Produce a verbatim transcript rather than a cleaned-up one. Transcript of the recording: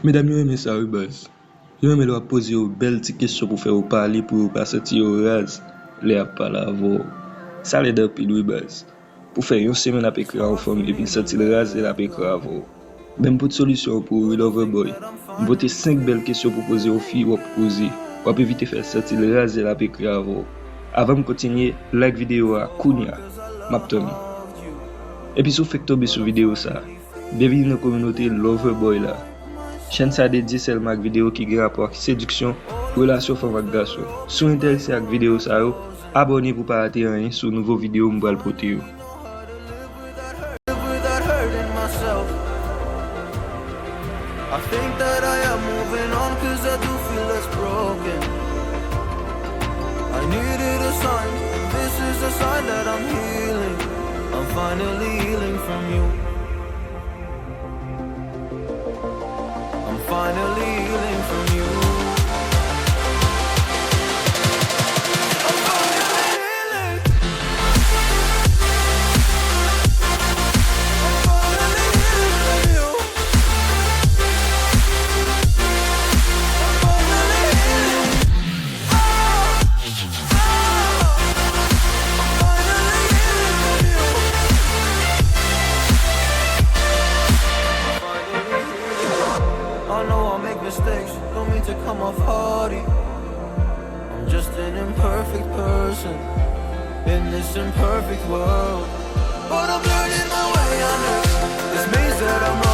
Medam yo renmen sa wi baz. Yo renmen lè w ap poze yo bèl ti kesyon pou fè yo pale, pou yo pa santi yo raz lè y ap pale avè w. Sa lèd anpil wi baz. Pou fè yon semèn ap ekri a yon fanm epi l santi l raz lè l ap ekri avè w. Men m pot solisyon an pou ou wi Loverboy. M pote senk bèl kesyon pou poze yon fi w ap koze. W ap evite fè l santi l raz lè l ap ekri avè w. Avan m kontinye, like videyo a kounya. M ap tann ou. Epi si w fèk tonbe sou videyo sa, byenvini nan kominote Loverboy la. Chèn sa dedye sèlman ak videyo ki gen rapò ak sediksyon, relasyon fanm ak gason. Si w enterese ak videyo sa yo, abòne pou w pa rate anyen sou nouvo videyo m pral pote yo. I think that I am moving on 'cause I do feel less broken. I needed a sign, this is a sign that I'm healing. I'm finally healing from you. I'm finally healing from you. I'm finally healing. I'm finally healing from you. I'm finally healing. I know I make mistakes, don't mean to come off haughty. I'm just an imperfect person in this imperfect world. But I'm learning my way under this maze that I'm